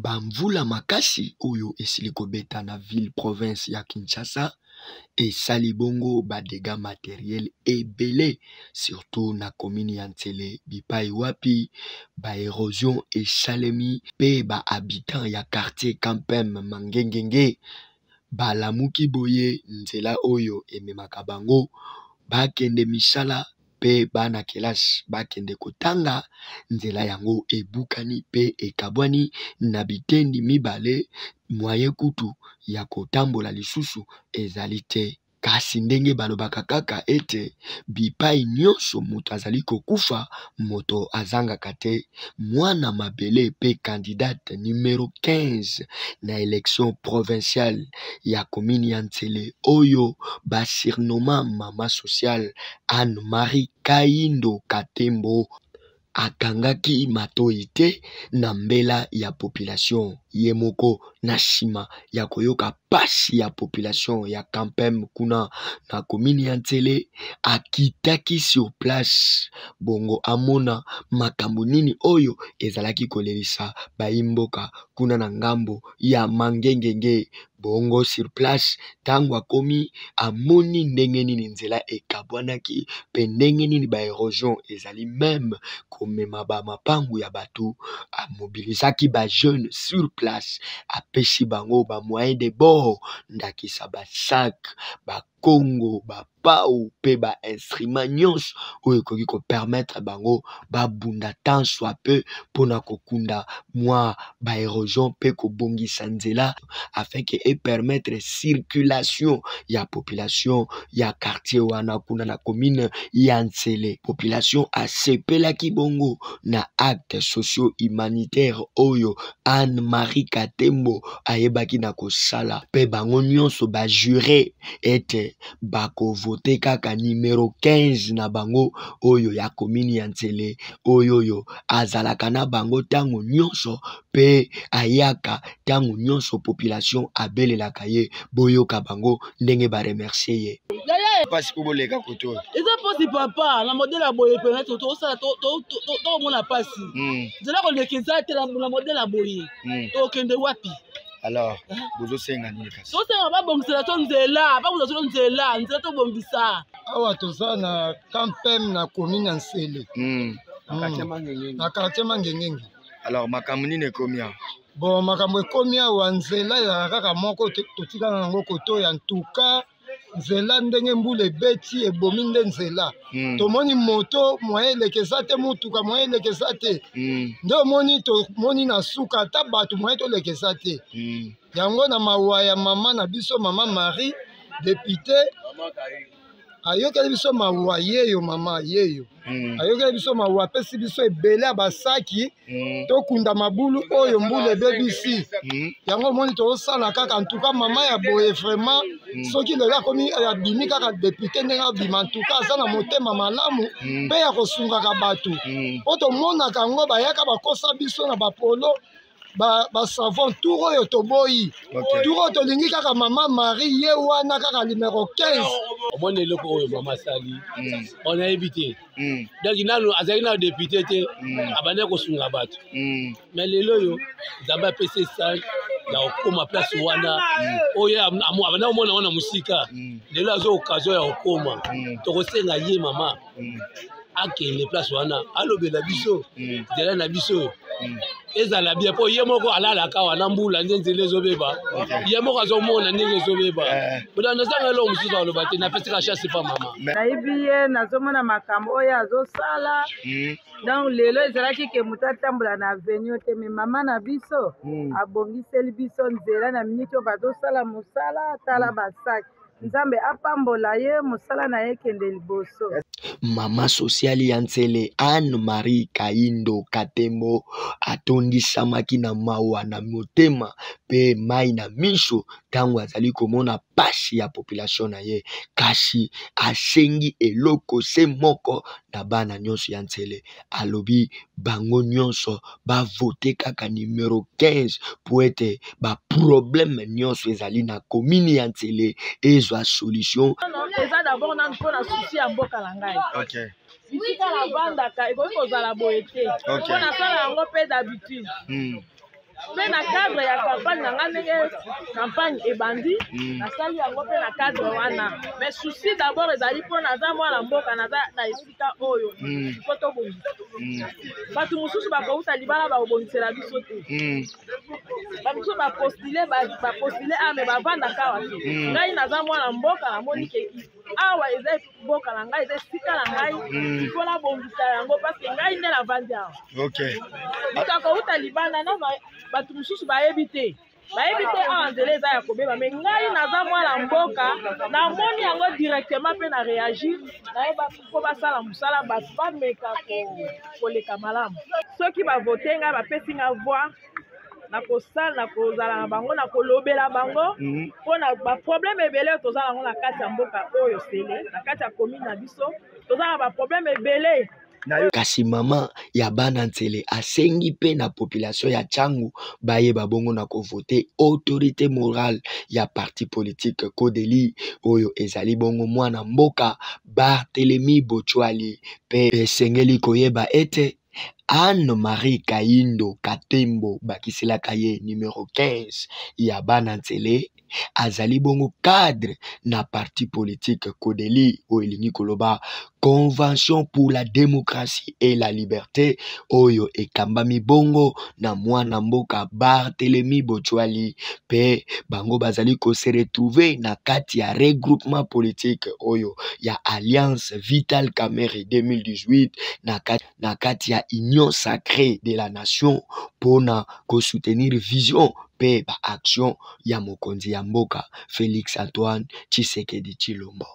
Ba mvula makasi oyo esili kobeta na ville province ya Kinshasa esali bongo ba dégâts materiels ebele surtout na commune ya Nsele bipai wapi ba erosion esalemi pe ba habitants ya quartier Kampem Mangengenge balamuki boye nzela oyo ememaka bango bakende misala pe bana kelasi bakende kotanga nzela yango ebukani pe ekabwani na bitendi mibale moyen kutu ya kotambola lisusu ezali te. Kasi ndenge balobaka kaka ete bipai nyonso moto azali kokufa moto azangaka te mwana mabele pe candidate numero 15 na election provinciale ya commune ya Nsele oyo ba surnoma mama sociale Anne-Marie Kayindo Katembo akangaki matoyi te na mbela ya population ye moko na nsima ya koyoka pasi ya population ya Kampem kuna na commune ya Nsele akitaki sur place bongo amona makambo nini oyo ezalaki kolelisa bayi mboka kuna na ngambo ya Mangengenge bongo sur place ntango akomi amoni ndenge nini nzela ekabwanaki mpe ndenge nini ba erosion ezali meme komema ba mapangu ya bato amobilisaki ba jeune sur place apesi bango ba moyen de bord ndakisa ba sac ba kongo ba pau mpe ba instrument nyonso oyo ekoki kopermettre bango babunda tant soit peu mpona kokunda mwa ba erosion mpe kobongisa nzela afin que epermettre circulation ya population ya quartier wana kuna na commune ya Nsele. Population asepelaki bongo na acte socio-humanitaire oyo Anne-Marie Katembo ayebaki na kosala mpe bango nyonso ba jure ete bakovote kaka numero 15 na bango oyo ya commune ya Nsele oyo oyo azalaka na bango ntango nyonso mpe ayaka ntango nyonso population abelelaka ye. Boyoka bango ndenge ba remercier ye. Pasi po boleka kote oyo eza mpasi papa na modele ya boye mpenza tosala tokomona mpasi hmm. nzela koleka eza te na modele ya boye hmm. tokende wapi alors bozosenga nini kasi tosenga babongisela to nzela babongisa to nzela nzela tobongisa awa toza na campem na commune ya nsele hmm. na quartier mangengenge alors makambo nini ekomi awa bon makambo ekomi awa nzela ezalaka kaka moko totikala yango koto ya ntuka nzela ndenge mbula ebeti ebomi nde nzela mm. tomoni moto moyen eleka eza te motuka moyen eleka eza te mm. nde omoni tomoni na suka ata bato moyen toleka eza te mm. yango na mawa ya mama na biso mama marie depute ayokeli biso mawa yeyo mama yeyo mm. ayokeli biso mawa apesi biso ebele ya basaki mm. tokunda mabulu oyo mbula ebebisi mm. yango omoni tozosala kaka ntuka mama ya boye vraiment mm. soki lelo akomi abimi kaka depute ndenge abima ntuka aza na motema malamu mm. mpe ya kosungaka bato mm. mpo tomonaka yango bayaka bakosa biso na bapolo ba, ba savon tour oyo toboyi okay. tour oyo tolingi kaka mama marie ye wana kaka numero 15 omoni eloko oyo mama asali mm. on ayebi te mm. donc nanu azalaki nanu depute te mm. abandaki kosunga bato mm. mais lelo oyo nzambe apesi esali ya kokoma place wana mm. oyo abanda komona wana mosika mm. lelo aza occasion ya kokoma mm. tokosenga ye mama mm. akende place wana alobela biso mm. nzela na biso mm. ezala bien mpo ye moko alalaka awa na mbula nde nzela ezobeba ye moko azomona ndenge ezobeba eh. boda nazanga eloko mosusu aloba te napesika chance pa mama nayebi ye nazomona makambo oyo azosala mm. donc lelo ezalaki ke moto atambola na avenue te me mama na biso abongiseli biso nzela na miniti oyo bazosala mosala tala basaki Nzambe apambola ye mosala na ye ekende liboso. Mama sociale ya Nsele Anne Marie Kayindo Katembo atondisamaki na mawa na motema mpe mai na miso ntango azali komona pasi ya population na ye, kasi asengi eloko se moko na bana nyonso ya Nsele, alobi bango nyonso bavote kaka numero 15 mpo ete ba problème nyonso ezali na commune ya Nsele ezwa solution. Eza d'abord nanu mpo na souci ya mboka na ngai. Okay. Bisika navandaka ekoki kozala boye te. Okay. Mpo nasala yango mpe d'habitude. Mpe na cadre ya campagne na ngai, ndenge campagne ebandi, nasali yango mpe na cadre wana. Mais souci d'abord ezali mpo naza mwana mboka, naza na esika oyo mpo tobongisa. Bato mosusu bakouta libala, bakobongisela biso te. Bamosusu bapostule, bapostule a me bavandaka awa te. Ngai naza mwana mboka, namoni ke awa eza mboka na ngai, eza esika na ngai, mpo nabongisa yango parce que ngai nde navandi awa. Moto akouta libanda na bato mosusu bayebi te, bayebi te awa nzela eza ya kobeba. Me ngai naza mwana mboka, namoni yango directement mpe na réagir, nayeba mpo basala mosala, bato bameka koleka malamu. Soki bavote ngai, bapesi nga voix, nakosala, nakozala na bango, nakolobela bango mpona baproblème ebele oyo toza nango na kati ya mboka oyo Sele, na kati ya commune na biso. Toza na baproblème ebele. Kasi mama ya bana Nsele asengi mpe na population ya Tshangu bayeba bongo na kovote autorité morale ya parti politique Codeli, oyo ezali bongo mwana mboka Barthelemy Bochwali. Mpe esengeli koyeba ete Anne-Marie Kaindo Katembo, bakiselaka ye numero 15 ya bana Nsele, azali bongo cadre na parti politique Codeli, oyo elingi koloba Convention pour la démocratie et la liberté, oyo ekambami bongo na mwana mboka Barthelemy Bochwali. Mpe bango bazali kose retrouver na kati ya regroupement politique oyo ya Alliance Vital Kamerhe 2018, na kati ya Union sacrée de la nation, mpona kosoutenir vision mpe baaction ya mokonzi ya mboka Félix Antoine Tshisekedi Tshilombo.